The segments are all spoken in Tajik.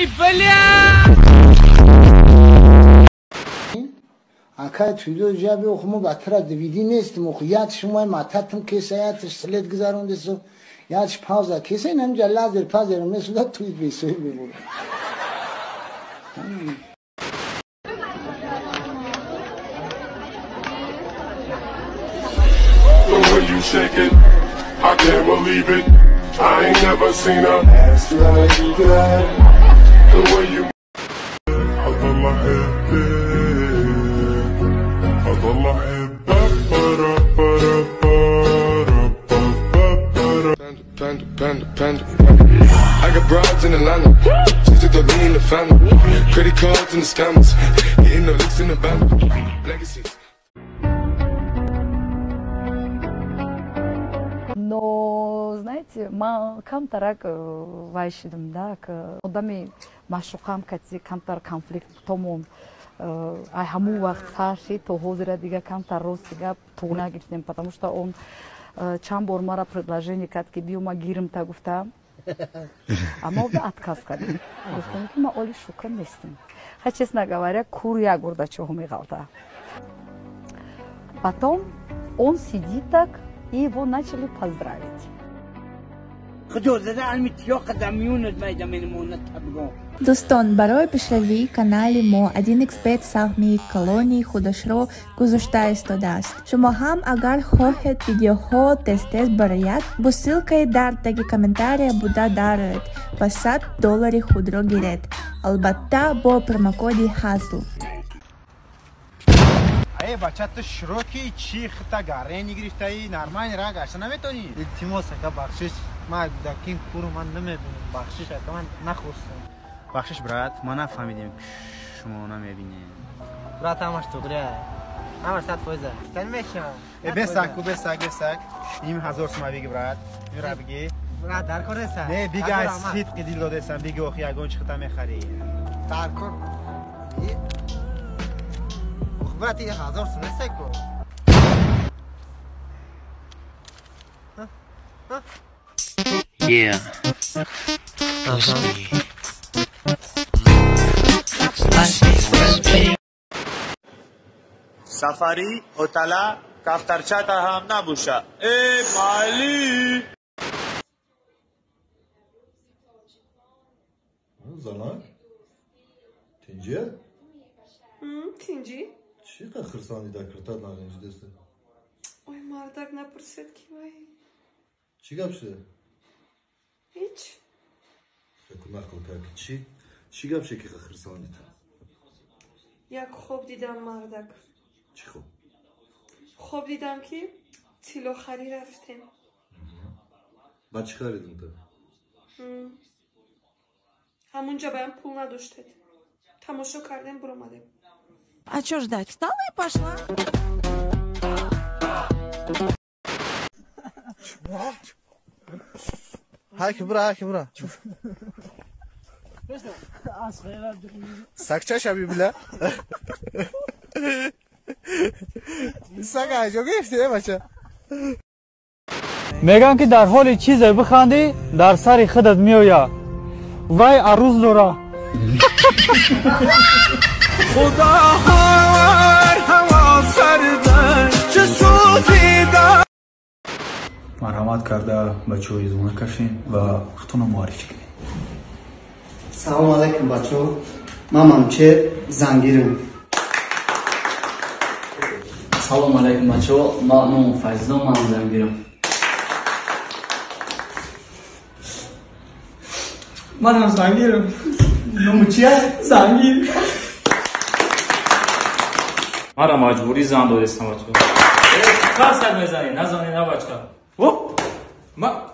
Ай, бля! Акай туидо ҷаби охмо батра DVD нестим ох яд шумои мататм кеса ядш след гузарондесу ядш пауза кеса ин ҳамҷа лазер пазер месуда туид бесои мебуд. The way you shake it, I can't believe it. I ain't never seen a ass like that. The way you Panda, panda, panda. I got broads in Atlanta. She took the lean in the family. Credit cards and the scammers. Hitting the licks in the van. Legacies. Но, знаете, ман камтарак вай шидам, да, одами маъшуқам кати камтар конфликт томон. Ай ҳамун вақт сар шид, то ҳозира дига камтар рост дига туғ нагирифтем, потому что он чанд бор мара предложение кард, ки биё ма гирим та гуфта. Аммо отказ кардем. Гуфтам, ки ма оли шукр нестам. Ха, честно говоря, кур як гурдачоҳо меғалта. Потом он сидит так, и его начали поздравить. Дӯстон, барои пешравии канали мо 1xBet саҳми калони худашро гузошта истодааст. Шумо ҳам агар хоҳед видеоҳо тез-тез барояд, бо ссылкаи дар таги комментария буда дароед ва $100 худро гиред. Албатта бо промокоди ҳазл. Э, бача, ту широки чи хита гарени гирифтаи, нормально ра гашта наметонӣ? Илтимос, ака, бахшиш. Ман кӯдаким куру, ман намебинам. Бахшиш, ака, ман нахостам. Бахшиш, брат, ма нафаҳмидем, шумо намебинем. Брат, ҳамаш туғрия. Ҳамаш 100%. Тани мешавам. Э, бесак, ку бесак, бесак. Ним ҳазор сума биги, брат. Мира биги. Брат, дар кор неста. Не, биги, ай сидқи дил додесам, биги, охи ягон чи хита мехарӣ. Дар кор. Брат, я ҳазор сум неста ку. Yeah. Сафари отала кафтарчата ҳам набуша. Э, мали! Занак? Тинҷия? Тинҷи? Чӣ қа хирсанди дар киртат наринҷидеста? Ой, мардак, напурсед ки вай. Чӣ гап шуда? Ҳеҷ. Фекр нақл кард ки чӣ? Чӣ гап шуда ки қа хирсанди ту? Як хоб дидам, мардак. Чӣ хоб? Хоб дидам, ки тиллохарӣ рафтем. Баъд чӣ харидем ту? Ҳамунҷа баям пул надоштед. Тамошо кардем, буромадем. А чё ждать? Встала и пошла. Ҳаки бура, ҳаки бура. Сакча шаби била. Сага аҷо гирифти, э бача. Мегӯям, ки дар ҳоли чизе бихандӣ, дар сари худат меояд. Вай арӯз дора. Худо ҳар ҳаво сарда чӣ сӯзида. Марҳамат карда бачаҳо изона кашем ва худтонро муаррифӣ кунед. Салом алайкум, бачаҳо. Ман Мамчер Зангирам. Салом алайкум, бачаҳо. Ман номам Файзидон, ман Зангирам. Манам Зангирам. Ному чия? Зангир. Мара маҷбурӣ зан додестам, бача. Қарсак мезанӣ, назанӣ на, бача.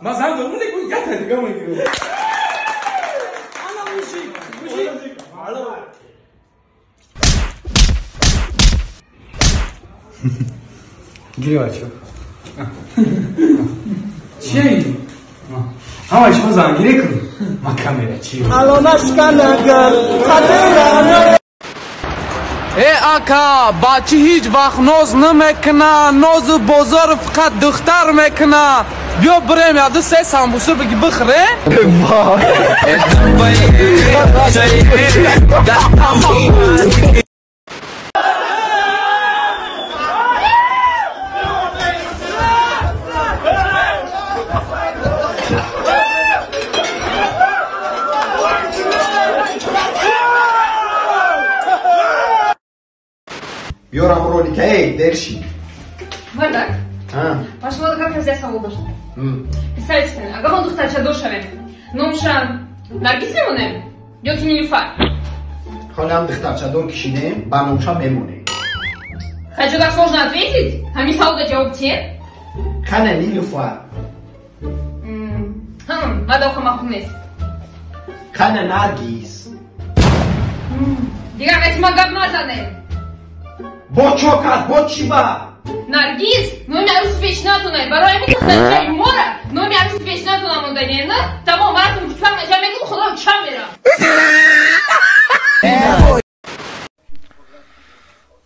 Ма зан дорум, не, ята дига мегирам. Ана мужик, мужик. Гири, бача. Чия ин? Ҳамаи шумо зангирӣ кун. Ма камера чи? Э, ака, бачи ҳеҷ вақт ноз намекуна, нозу бозор фақат духтар мекуна. Биё бирем яду се самбуса биги бихӯре. Биёрам ролика, эй, дерши. Мардак, ба шумо гап аз як савол доштам. Представьте, агар мо духтарчадор шавем, номша Наргиз мемонем ё ки Нилуфар? Холам духтарчадор кишидем, ба номша мемонем. Хочу так сложно ответить? Ҳамин саволда ҷавоб тием? Қане Нилуфар. Мадоха махум нест. Қане Наргиз. Дигар қайси ман гап назанем. Бо чо кард, бо чӣ ба? Наргиз номи арӯси пешинатонай. Барои ҳамин духтарчаи мора номи арӯси пешинатона монданем, на? Тамом, маратон кучпак наҷа мегум, худо ча мерам.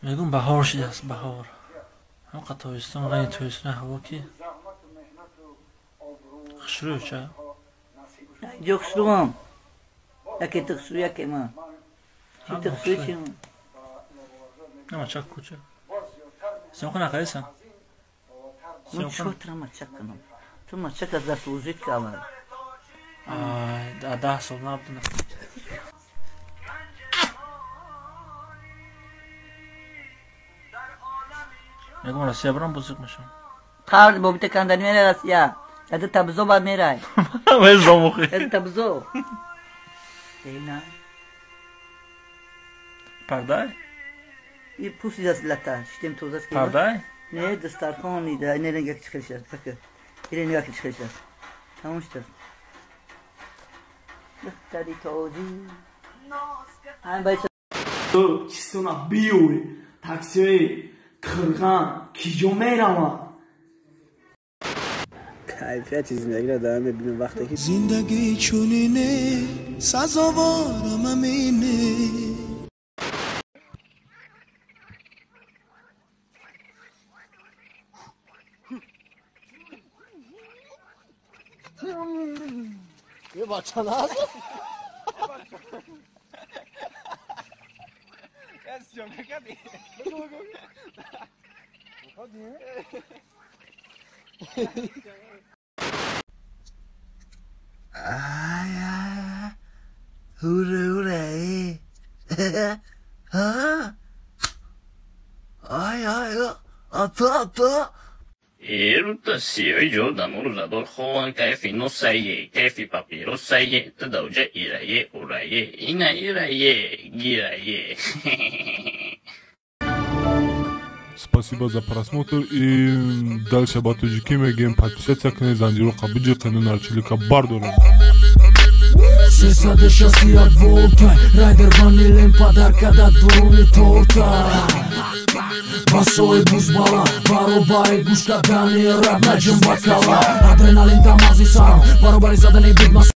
Мегум баҳор шидааст, баҳор. Ҳамқа тобистон, ғайни тобистона ҳаво ки хушрӯ ча? Ҷо хушрӯам. Яке ту хушрӯ, яке ман. Чи ту хушрӯ, чи ман? Мачак куча. Съемка накардисан? Ну чё тра мачак кунам? Ту мачака заслужить кавар. Ай, 10 сол набуд. Мегум Россия барам бузург мешавам. Қавл бобита кандани мерай Россия. Яда табзо бад мерай. Мезомухи. Яда табзо. Дейна. Пардай? И пусть даст лата, штем тоза ски. Пардай? Не, дастархон ида, не ранга чихел шад, факр. Ире нигах чихел шад. Тамом шуд. Духтари тоҷи. Ҳам бача. Чистона биёй, таксиҳои қирған киҷо мераванд? Кайфияти зиндагиро дар мебинем вақте ки зиндагӣ чунине, сазоворам амине. یه بچه ناز. Спасибо за просмотр и дальше батуджики мегем подписаться кне занҷиро қабиҷи кне нарчилика бардорем. 361 волта райдер ванилем подарка да дуруни торта. Басои бузбала баробари гӯш кардани раб наҷим бакала. Адреналин дамази сарам баробари задани бигма.